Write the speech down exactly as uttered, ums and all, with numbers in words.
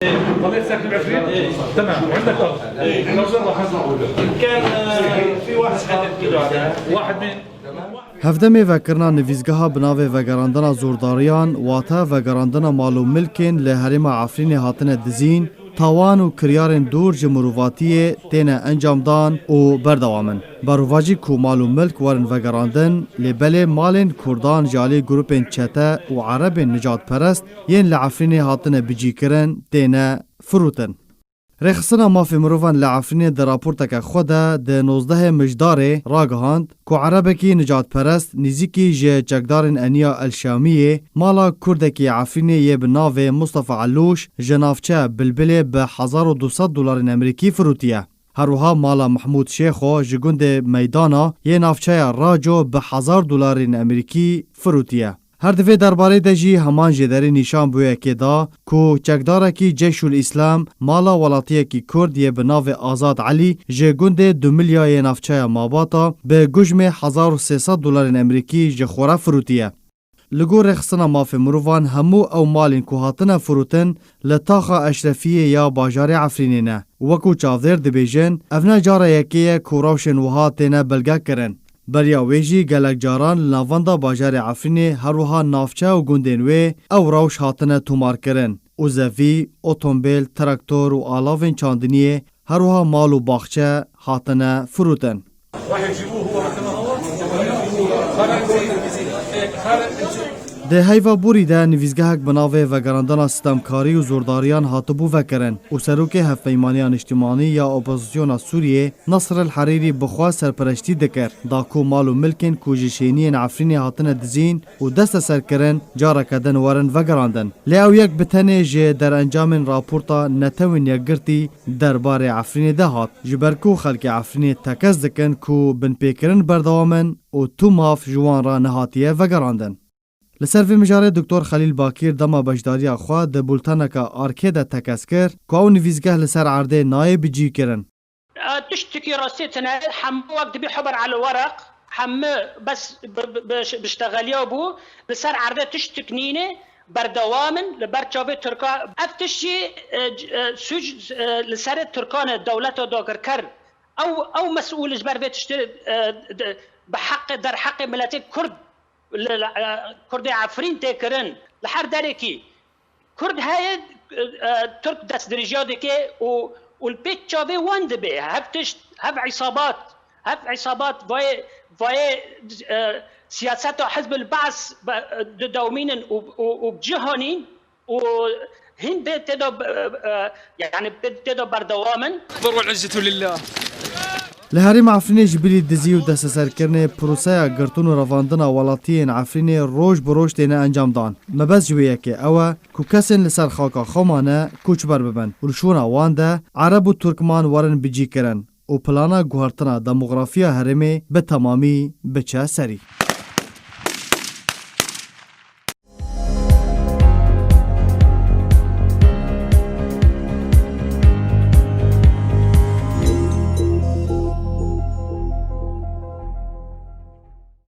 طلعت ساكن بعفرين؟ تمام، وعندك أرض؟ إيه. لو زرع حد. كان، آه، في واحد حدد كيلو هذا. واحد من؟ Hevdemê vekirina nivîsgeha bi navê vegerandina zordariyan, wate vegerandina mal û milkên li herêma Efrînê hatine dizîn, tawan û kiryarên dûr ji mirovatiyê têne encamdan û berdewam in. Berovajî ku mal û milk werin vegerandin, lê belê malên Kurdan ji alî grûpên çete û Erebên nicadperest yên li Efrînê hatine bicîkirin, têne firûtin. Rêxistina Mafê Mirovan li Efrînê di raporteke xwe de di nozdehê Mijdarê ragihand ku Erebekî nicadperest nîzîkî ji çekdarên Eniya El Şamiyê mala Kurdekî Efrînê yê bi navê Mustafa Elûş ji navçeya Bilbilê bi hezar û du sed dolarên Amerîkî firûtiye. Her wiha mala Mehmûd Şêxo ji gundê Meydana yê navçeya Raco bi hezar dolarên Amerîkî firûtiye. Her di vê derbarê de jî heman jêderî nîşan bi wê yekê da ku çekdarekî Ceyşul Îslam mala welatiyekî Kurd yê bi navê Azad Elî ji gundê Dumilya yê navçeya Mabata bi gujmê hezar û sê sed dolarên Amerîkî ji xwe re firûtiye. Li gor Rêxistina Mafê Mirovan hemû ew malên ku hatine firûtin li taxa Eşrefiyê ya bajarê Efrînê ne. Wekû çavdêr dibêjin, ev ne cara yekê ye ku rewşên wiha têne belgekirin. Beriya wê jî gelek caran li navenda bajarê Efrînê her wiha navçe û gundên wê ew rewş hatine tomarkirin. Û zevî, otomobîl, traktor û alavên çandiniyê, her wiha mal û baxçe hatine firûtin. Di heyva borî de nivîsgehek bi navê Vegerandina Sitemkarî û Zordariyan hatibû vekirin û serokê Hevpeymaniya Niştimanî ya Opozisyona Sûriyê Nasr El Herîrî bi xwe serpereştî dikir, da ku mal û milkên ku ji şêniyên Efrînê hatine dizîn û desteserkirin careke din werin vegerandin. Lê ew yek bi tenê ji derencamên raporta Netewên Yekgirtî derbarê Efrînê de hat, ji ber ku xelkê Efrînê tekez dikin ku binpêkirin berdewam in û tu maf ji wan re nehatiye vegerandin. Li ser vê mijarê Doktor Xelîl Bakîr dema beşdariya xwe di bulteneke Arkê de tekez kir ku ew nivîsgeh li ser erdê nayê bicîkirin. Tiştekî rastî tune, hemû wek dibî huber ala wereq, hemû bes bi, bi, bi, biştexeliya bû, li ser erdê tiştek nîne, berdewam in, li ber çavê Tirka. Ev tişt jî, e, c-, e, sûc, e, li serê Tirkan e, dewleta dagirker. Ew, ew mesûl ji ber vê tiştê, e, de, bi heqê, derheqê miletê Kurd, li, li, e, Kurdê Efrîn tê kirin. Li her derekî Kurd heye, e, Tirk destdirêjiya dike û, û li pêş çavê wan dibe. Hev tişt, hev îsabat, hev îsabat vayê, vayê, e, siyaseta Hizb el-Baas be-, didewmînin û, û, û bi cih hanîn û hîn bê tê de, e, e, yani bê tê de berdewam in. الفضل والعزة لله. Li herêma Efrînê ji bilî dizî û desteserkirinê proseya girtin û revandina welatiyên Efrînê roj bi roj têne encamdan. Mebest ji wê yekê ew e ku kesên li ser xaka xwe mane koçber bibin û li şûna wan de Ereb û Turkman werin bicîkirin û plana guhertina demografiya herêmê bi temamî biçe serî.